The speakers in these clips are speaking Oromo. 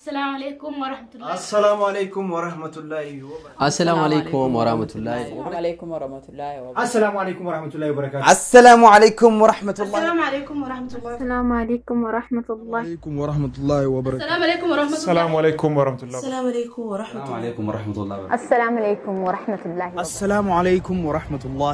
السلام عليكم ورحمة الله. السلام عليكم ورحمة الله وبركاته. السلام عليكم ورحمة الله. السلام عليكم ورحمة الله وبركاته. السلام عليكم ورحمة الله وبركاته. السلام عليكم ورحمة الله. السلام عليكم ورحمة الله. السلام عليكم ورحمة الله. عليكم ورحمة الله وبركاته. السلام عليكم ورحمة الله. السلام عليكم ورحمة الله. السلام عليكم ورحمة الله.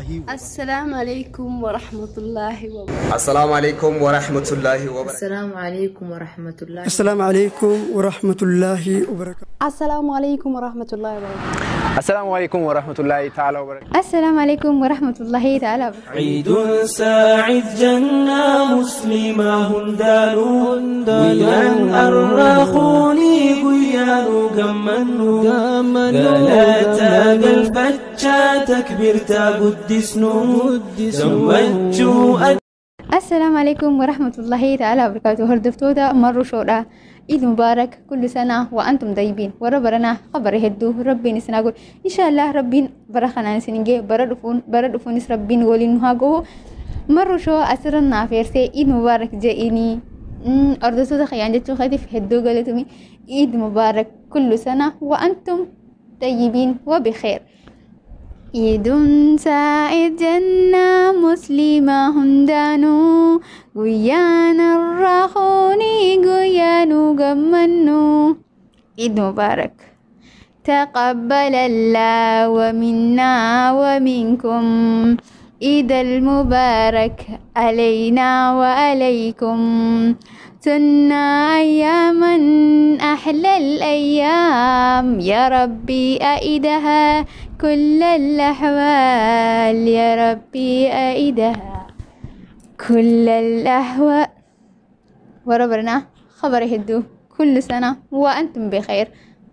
السلام عليكم ورحمة الله وبركاته. السلام عليكم ورحمة الله. السلام عليكم ورحمة الله. السلام عليكم ورحمة الله وبركاته. السلام عليكم ورحمة الله وبركاته. السلام عليكم ورحمة الله. السلام عليكم ورحمة الله وبركاته. السلام عليكم ورحمة الله وبركاته. السلام عليكم ورحمة الله تعالى وبركاته. السلام عليكم ورحمة الله تعالى وبركاته. عيد سعيد جنة مسلمة هندالو ويان أرخوني قيانو قمنو قلاتا قلفتشا تكبيرتا قدسنو سمتشو. السلام عليكم ورحمة الله تعالى وبركاته. هردفتوتا مروا شورا عيد مبارك، كل سنة وأنتم طيبين. وربنا خبر هدو ربي نسناقول إن شاء الله ربي برخنا نسنجي بردفون بردفون ربي ولين هاجو مروا شو أسرنا فيرسي عيد مبارك جئني أردتوتا خيان جتو خدف هدو قالتمي عيد مبارك كل سنة وأنتم طيبين وبخير. عيد سعيد جنة مسلمة هندانو قيان الرخوني قيانو قمنو. عيد مبارك، تقبل الله ومنا ومنكم. عيد المبارك علينا وعليكم. سنة أياما أحلى الأيام، يا ربي أئدها كل الأحوال، يا ربي أئدها كل الأحوال. وربنا خبر هدو كل سنة وأنتم بخير.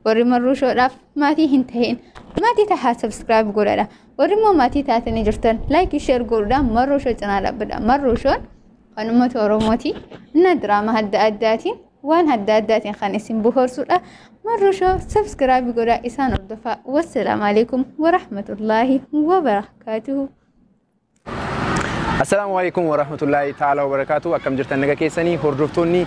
ورمرو شرف ما تهنتهين ما تتحا سبسكرايب قولا ورمو ما تتاتني جرتن لايك شير قولا مرو شو تنالا بدا مرو شو أنمت ورموتي ندرا هدا أداتين وان هدا أداتين خانسين بهور سورة مرو شو سبسكرايب قولا إسان الدفاع. والسلام عليكم ورحمة الله وبركاته. السلام عليكم ورحمة الله تعالى وبركاته. أكم جرتن نجا كيسني هردفتوني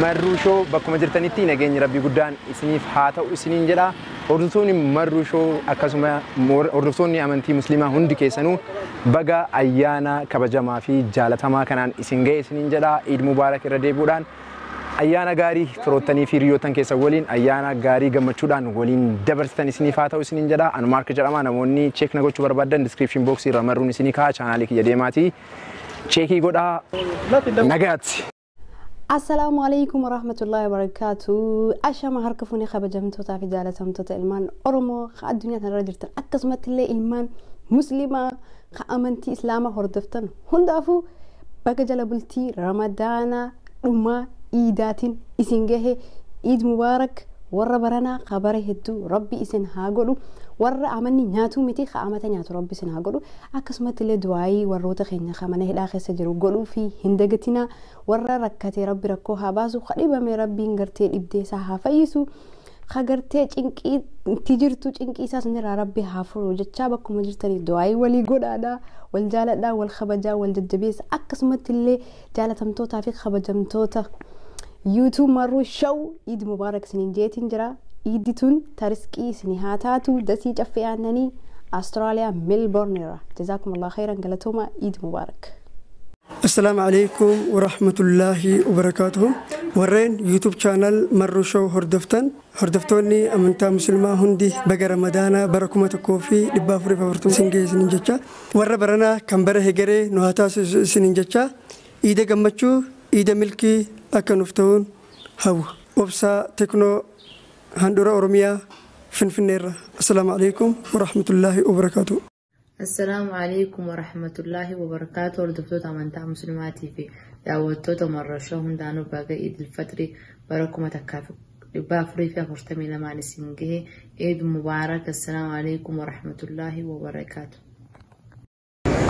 marruu shoo bakkuma jirtanitti nageenyi rabbii guddaan isiniif haa ta'u isiniin jedha. Hordoftoonni marruu shoo akkasuma hordoftoonni amantii musliimaa hundi keessanuu baga ayyaana kabajamaa fi jaalatamaa kanaan isin ga'e isiniin jedha. Iid mubaarak irra deebi'uudhaan ayyaana gaarii firoottanii fi hiriyoottan keessan waliin ayyaana gaarii gammachuudhaan waliin dabarsitan isiniif haa ta'u isiniin jedha. Anu Maark jedhama. Namoonni cheek na gochuu barbaadan diskiripshin booksii irra marruun isinii ka'a. Chaanaalii kiyya deemaatii cheekii godhaa. Nagaatti. السلام عليكم ورحمة الله وبركاته. أشما هركفوني خبجمتوتا في جالتمتوتا إلمان أورمو خا الدنيا تنرجرتن أكسمت اللي إلمان مسلمة خا أمنتي إسلامة هردفتن هندافو بقى جلبلتي رمضان رما إيداتين إسنجه عيد مبارك. ورا برنا خبره هدو ربي إسن هاقولو ورا عملني ناتو متي خامة ناتو ربي إسن هاقولو أكسمت اللي دعائي وروت خينا خامنه الآخر سجرو قولو في هندقتنا ورا ركتي ربي ركوها باسو خريبة من ربي نقرتي الإبديسة هافيسو خقرتي إنكي تجرتو إنكي إساس نرى ربي هافرو جتشابكم جرتني دعائي ولي قرانا والجالة والخبجة والجدبيس أكسمت اللي جالة متوتا في خبجة متوتا يوتيوب مرو شو عيد مبارك سنين جيتين جرا عيدتون ترسكي سنهاتاتو دسي جفي عنني أستراليا ملبورن را. جزاكم الله خيرا قالتهما عيد مبارك. السلام عليكم ورحمة الله وبركاته. ورين يوتيوب شانل مرو شو هردفتن هردفتوني أمنتا مسلمة هندي بقى رمضان بركمة كوفي لبافري فورتو سنجي سنجتشا ورا برنا كمبره هجري نهاتا سنجتشا إيدا جمتشو إيدا ملكي أكنفتون هاو وبسا تكنو هندورا أورميا فنفنيرا. السلام عليكم ورحمة الله وبركاته. السلام عليكم ورحمة الله وبركاته. هردفتوتا أمنتا مسلماتي في دعوتوتا مرة شو هندانو باقي عيد الفطر بركمة كافي بافري في فرتمي لما نسنجه عيد مبارك. السلام عليكم ورحمة الله وبركاته.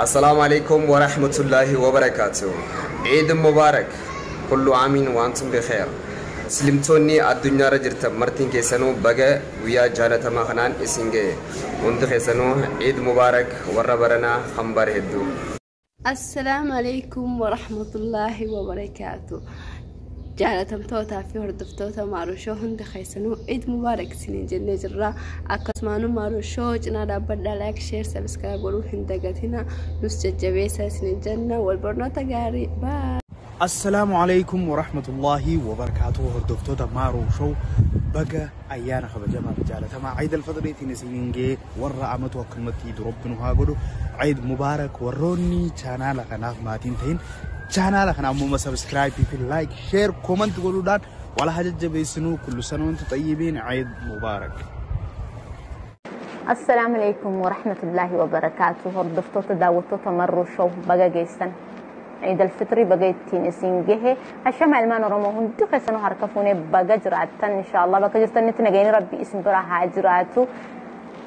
السلام عليكم ورحمة الله وبركاته. عيد مبارك، كل عام وأنتم بخير. سلمتوني الدنيا رجرت مرتين كيسانو بقى ويا جالة مخنان إسنجي وانت كيسانو عيد مبارك وربرنا خمبر هدو. السلام عليكم ورحمة الله وبركاته. Jaalatamtootaa fi hordoftoota Marruu Show hunda keessanuu Eid Mubaarak isiniin jennee jirra. Akkasumaanuu Marruu Show cinaa dhaabbadhaa, like, share, subscribe godhuu hin dagatina. Nus jajjabeessa isiniin jenna. Wal barnoota gaarii. Bye. Assalaamu alaikum warahmatullaahi wabarakaatuh. Hordoftoota Marruu Show, baga ayyaana kabajamaa fi jaalatamaa Eid al-Fixriitiin isiniin ga'e. Warra amatu akkanumatti iid Rabbi nu haa godhu. Eid Mubaarak. Warroonni chaanaala kanaaf maatiin ta'in chaanaala kana ammuma subscribe fi like, share, comment godhuudhaan wal haa jajjabeessinuu. Kullu sana wantu xayyibiin. Eid Mubaarak. Assalaamu alaikum warahmatullaahi wabarakaatu. Hordoftoota, daawwattoota Marruu Show, baga geessan. Ciid alfitrii baga ittiin isin gahe. Hashama ilmaan Oromoo hundi keessanuu harka fuunee, baga jiraattan. Inshaallah bakka jirtanitti nageenyi Rabbi isin bira haa jiraatu.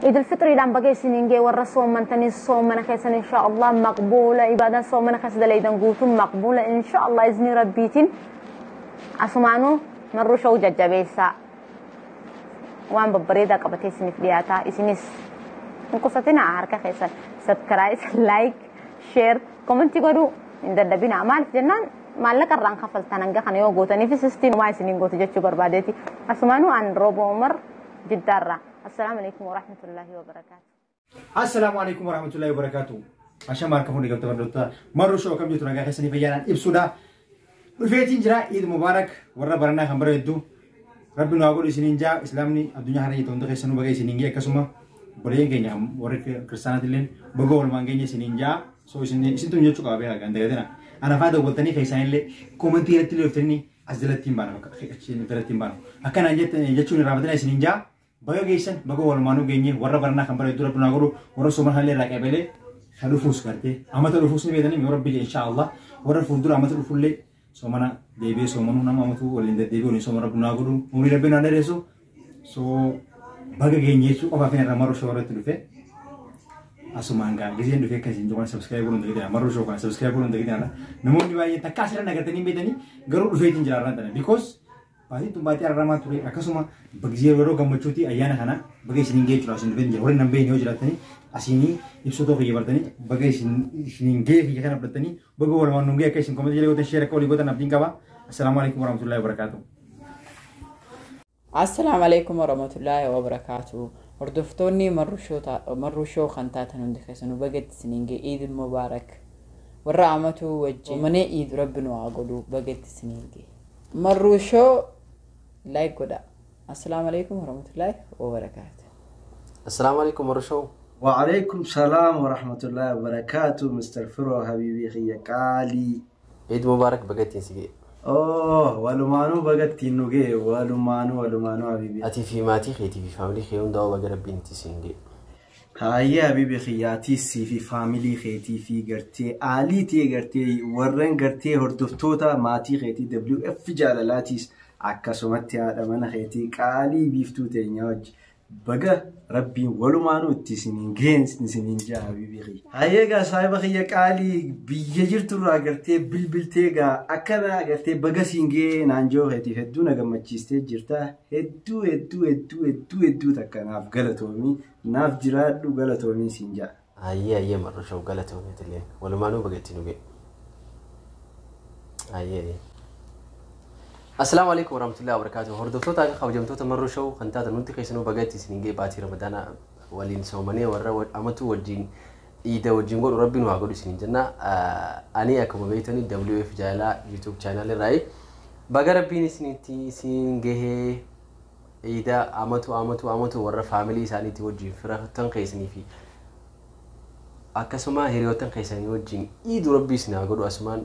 Ciid alfitriidhaan baga isiniin gahe. Warra soomantanii soomana keessan inshaallah maqbuula, ibaadaan soomana keessa dalaydan guutuun maqbuula inshaallah izni Rabbiitiin. Asumaanuu Marruu Show jajjabeessaa, waan babbareedaa qabatee isiniif dhiyaataa. Isinis hin qusatinaa, harka keessan subscribe, like, share, comment godhuu hin dadhabinaa. Maaliif jennaan, maallaqa irraan kafaltan hanga kana yoo gootaniif sistii waa isiniin gootu jechuu barbaadeeti. Asumaanuu an Rooba Umar Jiddaarraa. Assalaamu alaikum warahmatullaahi wabarakaatu. Assalaamu alaikum warahmatullahi wabarakatuh. Ashama harka fuudhee galta hordoftoota Marruu Show, akkam jirtu? Nagaa keessanii? Fayyaadhaan ibsuudha. Dhufeetiin jira. Iid Mubaarak. Warra baranaa kan bara hedduu Rabbi nu haa godhu isiniin jaa. Islaamni addunyaa kana jirtu hunda keessanuu baga isiniin ga'e. Akkasuma obboleeyyan keenya warri kiristaanaatillee baga walumaan geenye isiniin jaa. So isin isintu jechuu qaba beekaa kan dagatina. Ana faa dawwaltanii keessaanillee comment irratti illee dhuftanii as jalatti hin baanu, jalatti hin baanu. Akkanaan jechuun irraafatina isiniin jaa. Baga geessan, baga walumaanuu geenye. Warra baranaa kan bara hedduu Rabbi nu haa godhu. Warra sooman irraa qabeelee kan dhufuus gartee amata dhufuus ni beekanii yoo Rabbi insha Allah warra fuuldura amata dhufullee soomana deebi'ee soomanuu nama amatu waliin deddeebi'ee waliin soomana Rabbi nu haa godhu, umurii Rabbi nu haa dheeressu. So baga geenye jechuu qofaaf irra Marruu Show irratti dhufe. Asumaan gaa gizeen dhufee akkasiin jiru subscribe godhuun dagatina. Marruu Show kana subscribe godhuun dagatina. Namoonni baay'een takka asirra nagartanii beekanii garuu dhufeetiin jira irraan tana, because baatiin tun baatii araramaa ture. Akkasuma gizee yeroo gammachuuti. Ayyaana kana baga isiniin ga'ee jechuudha. Isin dhufeetiin jira. Warri nan beekne yoo jiraatanii asiinii ibsatoo kiyya bartanii baga isiniin ga'ee kiyya kana fudhatanii baga walumaan nuun ga'ee akka isin comment jala gootan, share akka walii gootan abdiin qaba. Assalaamu alaikum warahmatullahi wabarakaatuh. Assalaamu alaikum warahmatullaahi wabarakaatu. Hordoftoonni Marruu Show kan taatan hundi keessanuu baga isiniin ga'e. Iid Mubaarak. Warra amatu wajjin manee Iid Rabbi nu haa godhu, baga isiniin ga'e. Marruu Show like godha. Assalaamu alaikum warahmatullaahi wabarakaatu. Assalaamu alaikum, Marruu Show. وعليكم السلام ورحمة الله وبركاته. مستر فرو حبيبي خيا قالي. Eid Mubaarak, baga ittiin si ga'e. Oh, walumaanuu baga ittiin nu ga'e, walumaanuu, walumaanuu habiibi. Atii fi maatii keetii fi family kee hundaa baga Rabbiin itti siin ga'e. Hayyee habiibi kiyyaatiis fi family keetii fi gartee aalii ta'e gartee warreen gartee hordoftoota maatii keetii WF jaalalaatiis, akkasumatti haadha mana keetii qaalii biiftuu teenya wajji baga Rabbiin walumaanuu itti isiniin ga'een isiniin jaa, habiibii kiyya. Hayyee gaa saahiba kiyya qaalii, biyya jirturraa gartee bilbiltee gaa akkana gartee baga siin ga'ee naan joo keetiif hedduu na gammachiistee jirta. Hedduu hedduu hedduu hedduu hedduu takka naaf galatoomii, naaf jiraadhu, galatoomiin siin jaa. Hayyee hayyee, Marruu Show, galatoomeetillee walumaanuu baga itti nu ga'e. Hayyee hayyee. Assalaamu alaikum warahmatullahi wabarakatuh. Hordoftootaa fi kabajamtoota Marruu Show kan taatan hundi keessanuu baga itti isiniin ga'e. Baatii Ramadaanaa waliin soomanii warra amatu wajjin iida wajjin godhu Rabbiin waa godhu isiniin jenna. Ani akkuma beektani WF Jaalalaa YouTube channel irraayi. Baga Rabbiin isinitti isin gahee. Iida amatu amatu amatu warra family isaaniitti wajjin, firoottan keessanii fi akkasuma hiriyoottan keessanii wajjin iidu Rabbii isin haa godhu. Asumaan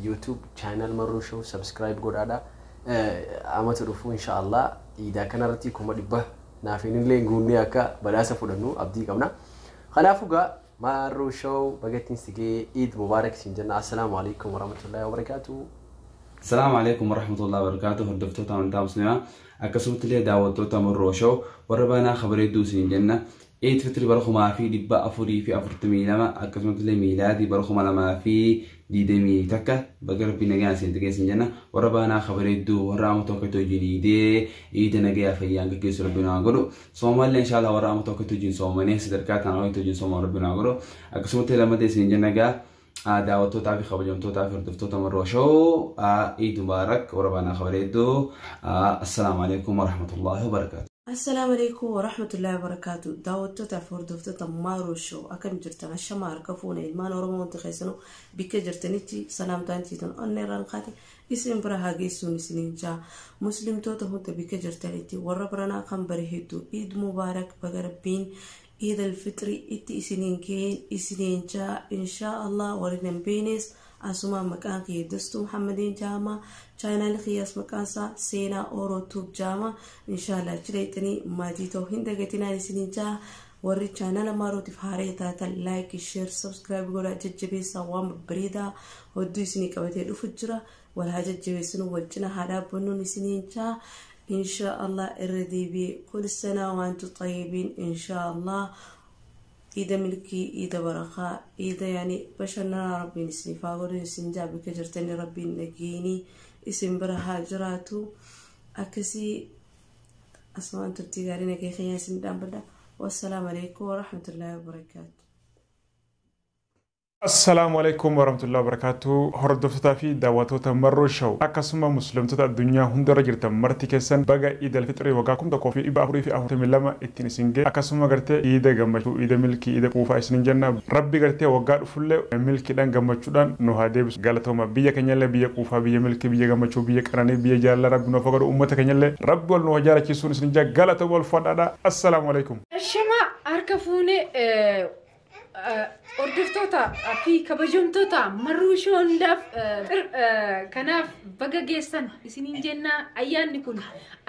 YouTube channel Marruu Show subscribe godhaadha. Amatu dhufu inshaallah iidaa kanarratti 100,000 naaf illee guunnee akka badhaasa fudhannu abdii qabna. Kanaafuu gaa Marruu Show bagattiin sigee, Iid Mubaarak isin jenna. Assalaamu alaikum warahmatullahi wabarakaatuh. Salaamu alaikum warahmatullahi wabarakatuh. Hordoftoota amantaa musliimaa, akkasumatti illee daawwattoota Marruu Show, warra baanaa kabareedduu isin jenna. Eid Fitri bara 1442, akkasumatti illee miilaadii bara 2021 baga Rabbii nagaan isin geessin jenna. Warra baanaa kabareedduu, warra amma tokkotti wajjin iidee iida nagayaa fayyaan gaggeessu Rabbi naa godhu. Soomallee inshaallah warra amma tokkotti wajjin soomanii sadarkaa tanaa wajjin sooman Rabbi naa godhu. Akkasumatti lammataa isin jenna gaa Daawwattootaa fi kabajamtootaa fi hordoftoota Marroo Show Eid Mubaarak warra baanaa kabareedduu. Assalaamu alaikum warahmatullaahi wabarakaatu. Assalaamu alaikum warahmatullaahi wabarakaatu. Daawwattoota fi hordoftoota Marroo Show akkam jirtan? Ashama harka fuune ilmaan Oromoo hundi keessanuu bakka jirtanitti salaamtaan tiitan onnee irraan kaate isin bira haa geessuun isiniin jaa. Muslimtoota hunda bakka jirtanitti warra baranaa kan bare hedduu Eid Mubaarak baga Rabbiin Eid al-Fitri itti isiniin gaheen isiniin jaa. Inshaa Allah warri hin beeknes asuma maqaan kiyya Dastuu Muhammadiin jaama. Chaanaal kiyyaas maqaan isaa Seenaa Oroo Tuub jaama. Inshaa Allah jireettanii maatii ta'uu hin dagatinaan isiniin jaa. Warri chaanaala Maarootiif haaree taatan like, share, subscribe godhaa jajjabeessaa waan babbareedaa hedduu isinii qabatee dhufu jira. Wal haa jajjabeessinu wal cina haa dhaabbannuun isiniin jaa. Inshaa Allah irra deebi'ee كل سنة وأنتم طيبين إن شاء الله. Iida milkii, iida barakaa, iida yani bashannanaa Rabbiin isiniif haa godhu isin jaa. Bakka jirtanii Rabbiin nageenii isin bira haa jiraatu. Akkasii asumaan turtii gaarii nagee keenya isin dhaabbadha. Wassalaamu alaikum warahmatullaahi wabarakaatu. Assalaamu alaikum warahmatullahi wabarakatuh. Hordoftootaa fi daawwattoota Marroo Show akkasuma muslimtoota addunyaa hundarra jirtan marti keessan baga Iid al-Fitrii waggaa 1442 ittiin isin ga'e akkasuma gartee iida gammachuu, iida milkii, iida quufaa isinin jenna. Rabbi gartee waggaa dhufullee milkiidhaan gammachuudhaan nu haa deebisu. Galatooma biyya keenyallee biyya quufaa, biyya milkii, biyya gammachuu, biyya qananii, biyya jaalala Rabbi nu haa godhu. Uummata keenyallee Rabbi wal nu haa jaalachiisuun isin jaa. Galatooma wal fadhaadha. Assalaamu alaikum. Ashama harka fuune hordoftoota fi kabajamtoota Marroo Show hundaaf kanaaf baga geessan isiniin jenna. Ayyaanni kun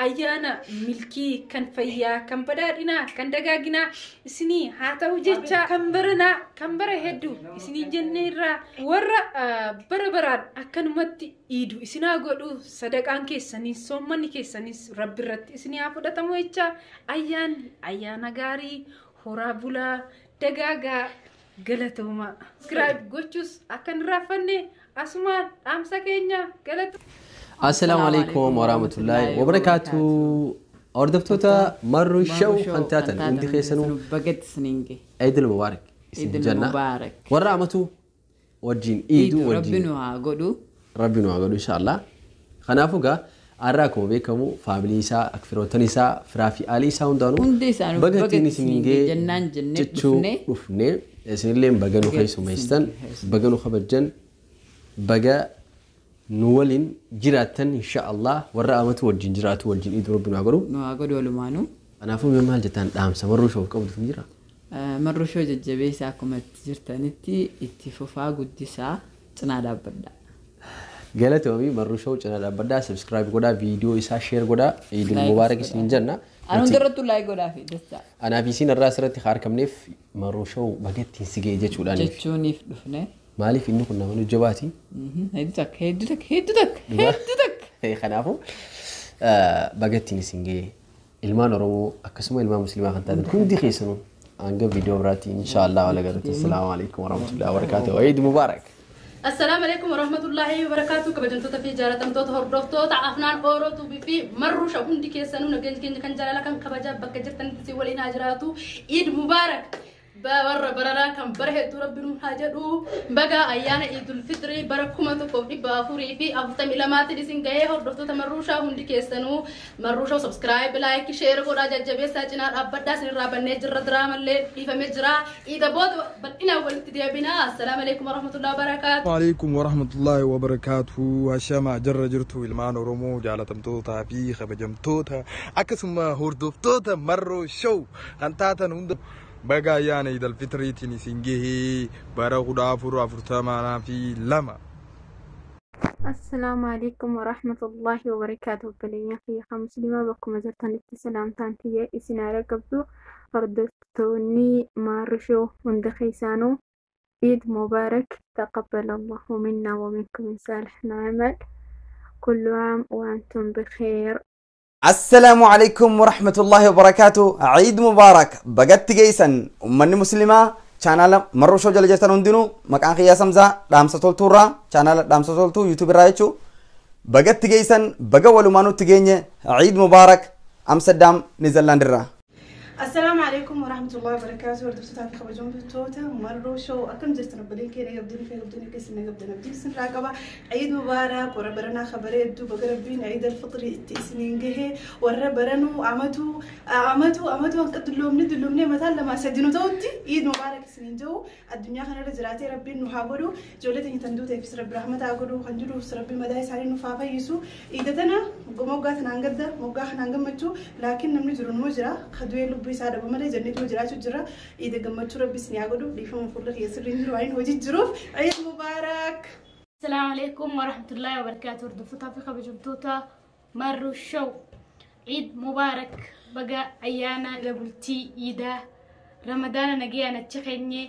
ayyaana milkii kan fayyaa kan badhaadhinaa kan dagaaginaa isinii haa ta'u jecha kan baranaa kan bara hedduu isiniin jenneerra. Warra bara baraan akkanumatti iidu isinaa godhu sadaqaan keessanis soommanni keessanis Rabbi irratti isinii haa fudhatamu jecha ayyaanni ayyaana gaarii horaa bulaa dagaagaa galatooma. Subscribe gochuus akka hin raaffanne asumaan dhaamsa keenya galatooma. Assalaamu alaikum warahmatullaahi wabarakaatu. Hordoftoota Marroo Show kan taatan hundi keessanuu bagatti isiniin gahe. Eid Mubaarak isin Eid jenna. Mubaarak. Warra amatu wajjin iiduu Rabbi wajjin nu haa godhu. Rabbi nu haa godhu insha Allah. Kanaafuu gaa har'a akkuma beekamu faamilii isaa, firoottan isaa, firaa fi aalii isaa hundaanuu Hundi isaanuu baga baga ittiin isiniin isin gahe gahee jennaan jennee jechuu dhufnee dhufnee isinillee baga nu Baga keessummeessitan, baga nu kabajjan, baga nu waliin jiraattan insha Allah. Warra amatu wajjin jiraatu wajjin iiduu Rabbi nu haa godhu. Nu haa godhu walumaanuu. Kanaafuu mee maal jettaan dhaamsa Marroo Show qabdu jira? Marroo Show jajjabeessaa akkuma itti jirtanitti itti fufaa guddisaa cinaa dhaabbadha. Galatoomii. Marroo Show cinaa dhaabbadhaa, subscribe godhaa, viidiyoo isaa share godhaa. Eid Like Mubaarak godhaa. isiniin jenna. Anu hundarrattuu like godhaa fi jecha. Anaa fi isin irraa asirratti harkamneef Marroo Show baga ittiin si ga'e jechuudhaaniif. Jechuuniif dhufne. Maaliif inni kun nama nu jabaati? Hedduu takka, hedduu takka, hedduu takka, hedduu takka. Kanaafuu baga ittiin isin ga'e ilmaan Oromoo akkasuma ilmaan Musliimaa kan taatan hundi keessanuu hanga viidiyoo biraatiin insha Allah wal agarratti. Assalaamu alaikum warahmatullahi wabarakatuh. Eid Mubaarak. Assalaamu alaikum warahmatullahi wabarakatuh. Kabajamtoota fi jaalatamtoota hordoftoota Afnaan Oroo Tuubii fi Marroo Show hundi keessanuu nageenya keenya kan jaalala kan kabajaa bakka jirtanitti si waliin haa jiraatu. Eid Mubaarak. Warra baranaa kan bara hedduu Rabbi nuun haa jedhu. Baga ayyaana Idul Fitrii bara 1442n isin gahee hordoftoota Marroo Show hundi keessanuu. Marroo Show subscribe, like, share godhaa jajjabeessaa cinaa dhaabbadhaa. Isinirraa bannee jirra diraamallee dhiifamee jira. Iida booda bal'inaan walitti deebina. Assalaamu alaikum warahmatullahi wabarakaatu. Alaikum warahmatullahi wabarakatuh. Ashama jarra jirtu ilmaan Oromoo jaalatamtootaa fi kabajamtoota akkasuma hordoftoota Marroo Show kan taatan hunda baga ayyaana Idil Fitriitiin isin gahee bara 1442. Assalaamu alaikum warahmatullahi wabarakaatuh. Obboleeyyan kiyya musliimaa bakkuma jirtanitti salaamtaan tiyya isin haala qabdu. Hordoftoonni Marroo Show hunda keessaanuu Eid Mubaarak. تقبل الله منا ومنكم من صالح العمل. كل عام وأنتم بخير. السلام عليكم ورحمة الله وبركاته. عيد مبارك bagatti geessan ummanni muslimaa chaanaala Marroo Show jala jirtan hundinuu maqaan kiyyaa Samzaa dhaamsa toltuurraa chaanaala dhaamsa toltuu YouTube irraa jechuu bagatti geessan baga walumaanutti geenye. Ciid Mubaarak Amsterdam Niizerlaand irraa. السلام عليكم ورحمة الله وبركاته. Hordoftoota fi kabajamtoota Marroo Show akkam jirtan obboleen keenya qabdanii fi qabdanii keessan qabdan abdii isin irraa qaba. Ciid mubaarak warra baranaa kabareedduu baga rabbiin Ciid alfixrii itti isiniin gahe warra baranuu amatu amatu amatu hanqa dulloomni dulloomni mataan lama sadi nu ta'utti Ciid mubaarak isiniin jiru addunyaa kanarra jiraatee rabbiin nu haa godhu ijoollee teenya tan duuteefis rabbi rahmata haa godhu kan jiruufis rabbi madaa isaanii nuuf haa fayyisu. Iida tana moggaa tanaan gadda moggaa kanaan gammachuu laakiin namni jiru numa jira kadu'ee lubbuu isaa dhaba malee jennetuma jiraachuu jira. Iida gammachuu rabbi isin haa godhu dhiifama fuula kiyya sirriin jiru waan hojii jiruuf Ciid mubaarak. السلام عليكم ورحمة الله وبركاته. Hordoftoota fi kabajamtoota Marroo Show عيد مبارك baga ayyaana bultii iidaa ramadaana nagayaan achi keenye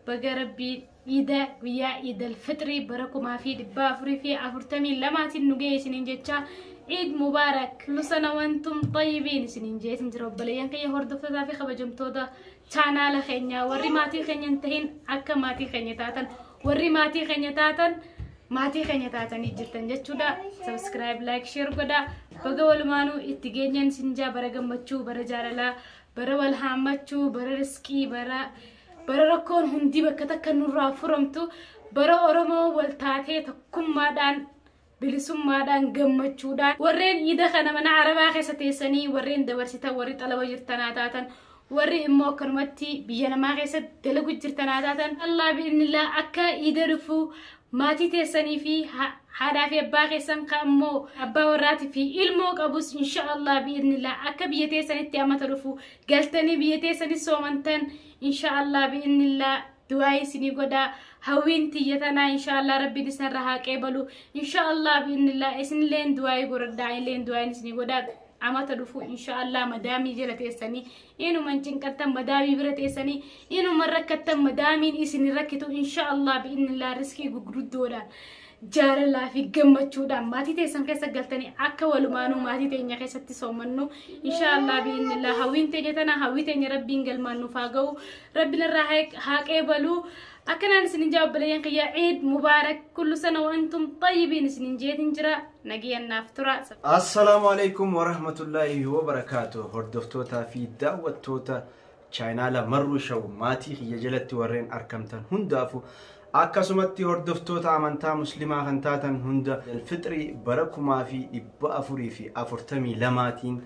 baga rabbii iida guyyaa iidal fixrii bara 1442 nu ga'e isiniin jecha عيد مبارك كل سنة وأنتم طيبين isiniin jeetin jira obboleeyyan kiyya hordoftootaa fi kabajamtoota chaanaala keenya warri maatii keenya hin tahin akka maatii keenya taatan warri maatii keenya taatan maatii keenya taatanii jirtan jechuudha. Subscribe, like, share godhaa. Baga walumaanuu itti geenyaan sinjaa bara gammachuu, bara jaalalaa, bara wal haammachuu, bara riskii, bara rakkoon hundi bakka takka nurraa furamtu, bara Oromoo wal taatee tokkummaadhaan bilisummaadhaan gammachuudhaan warreen iida kana mana arabaa keessa teessanii warreen dabarsitan warri xalaba jirtanaa taatan warri immoo akkanumatti biyya namaa keessatti dalagu jirtanaa taatan Allah bi'inillah akka iida dhufu maatii teessanii fi haadhaa fi abbaa keessan kan immoo abbaa warraatii fi ilmoo qabus inshaallah bi'inillah akka biyya teessanitti amata dhufu galtanii biyya teessanii soomantan inshaallah bi'inillah du'aa isinii godhaa hawwiin tiyya tanaa inshaallah rabbiin isinirra haa qeebalu inshaallah bi'inillah isinilleen du'aa godhadhaa illeen du'aa isinii godhaa amata dhufu inshaallah madaamii jala teessanii inuman cinqattan madaamii bira teessanii inuman rakkattan madaamiin isin rakkitu inshaallah bi'inillah riskii gurguddoodhaan jaalalaa fi gammachuudhaan maatii teessan keessa galtanii akka walumaanuu maatii teenya keessatti soomannu inshaallah bi'inillah hawwiin teenya tana hawwii teenya rabbiin galmaan nuuf haa ga'u rabbiin irraa haa qeebalu akkanaan isinin jaa obboleeyyan kiyya ciid mubaarak kullu sana wa antum xayyibiin isinin jeetin jira nagiyyannaaf tura. Assalaamu alaikum warahmatullaahi wabarakaatu. Hordoftootaa fi daawwattoota chaayinaala Marroo Show maatii kiyya jalatti warreen argamtan hundaafu akkasumatti hordoftoota amantaa muslimaa kan taatan hunda fixrii bara 1442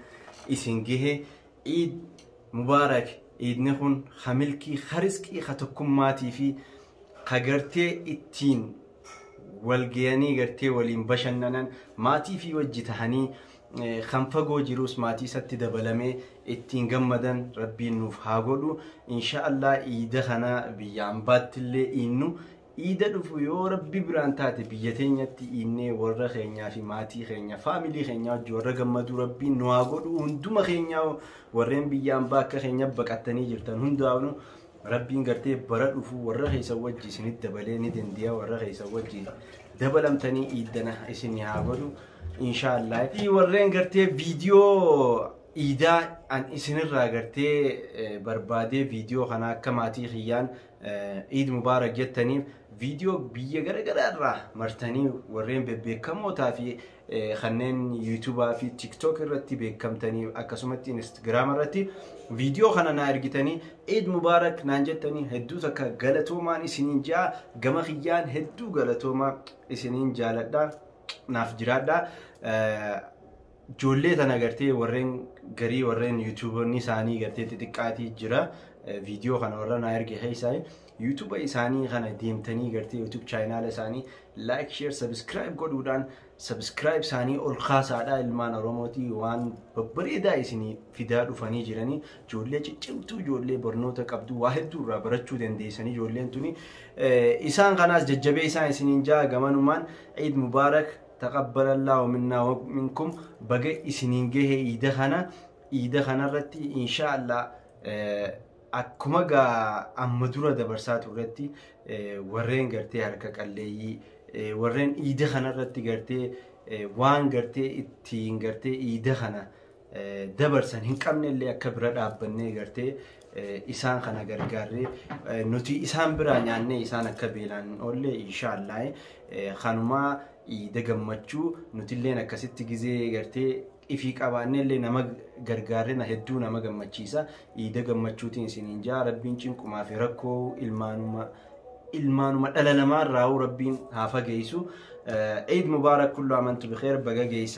isin gahe Ciid mubaarak. Iidni kun hamilkii hariskii tokkummaatii fi gartee ittiin walgayanii gartee waliin bashannanan maatii fi wajji tahanii kan fagoo jirus maatii isatti dabalamee ittiin gammadan rabbiin nuuf haa godhu inshaallah. Iida kana biyya ambaatti illee iinnu iida dhufu yoo rabbi biraan taate biyya teenyatti iinnee warra keenyaa fi maatii keenya faamilii keenya wajji warra gammaduu rabbiin nu haa godhu. Hunduma keenyaa warreen biyya ambaa akka keenya baqattanii jirtan hundaa'u rabbiin gartee bara dhufu warra keessa wajji isinitti dabalee ni dandi'a warra keessa wajji dabalamtanii iiddana isin haa godhu inshaallah. Warreen gartee viidiyoo iidaa an isinirraa gartee barbaadee viidiyoo kana akka maatii kiyyaan Ciid mubaarak jettaniif viidiyoo biyya garaagaraa irraa martanii warreen bebbeekamootaa fi kanneen yuutubaa fi tiktok irratti beekamtanii akkasumatti instagiraam irratti viidiyoo kana naa ergitanii Ciid mubaarak naan jettanii hedduu takka galatoomaan isiniin jaa gama kiyyaan hedduu galatoomaa isiniin jaaladha naaf jiraadha. Ijoollee tana gartee warreen garii warreen yuutuuboonni isaanii gartee xixiqqaatii jira viidiyoo kana warra naa erge keessaa yuutuuba isaanii kana deemtanii gartee yuutuub chaayinaala isaanii like share subscribe godhuudhaan subscribe isaanii ol kaasaadha. Ilmaan Oromootii waan babbareedaa isinii fidaa dhufanii jiranii ijoollee ciccimtuu ijoollee barnoota qabdu waa hedduu irraa barachuu dandeessanii ijoolleen tuni isaan kanaas jajjabee isaan isiniin jaa gamanumaan Ciid mubaarak taqabbalallahu minnaa wa minkum baga isiniin gahe iida kanarratti inshaallah akkuma gaa amma dura dabarsaa turretti warreen gartee harka qalleeyyii warreen iida kanarratti gartee waan gartee ittiin gartee iida kana dabarsan hin qabne illee akka bira dhaabbannee gartee isaan kana gargaarree nuti isaan biraa nyaannee isaan akka beelaan hin oolle inshaallah kanumaa Iida gammachuu nutilleen akkasitti gizee gartee ifii qabaannellee nama gargaarre na hedduu nama gammachiisa. Iida gammachuutiin isiniin jaa Rabbiin cinqumaa fi rakkoo ilmaanuma dhala namaarraa Rabbiin haa fageessu. Eid Mubaarak, kullu amantu bikheer, baga geessa.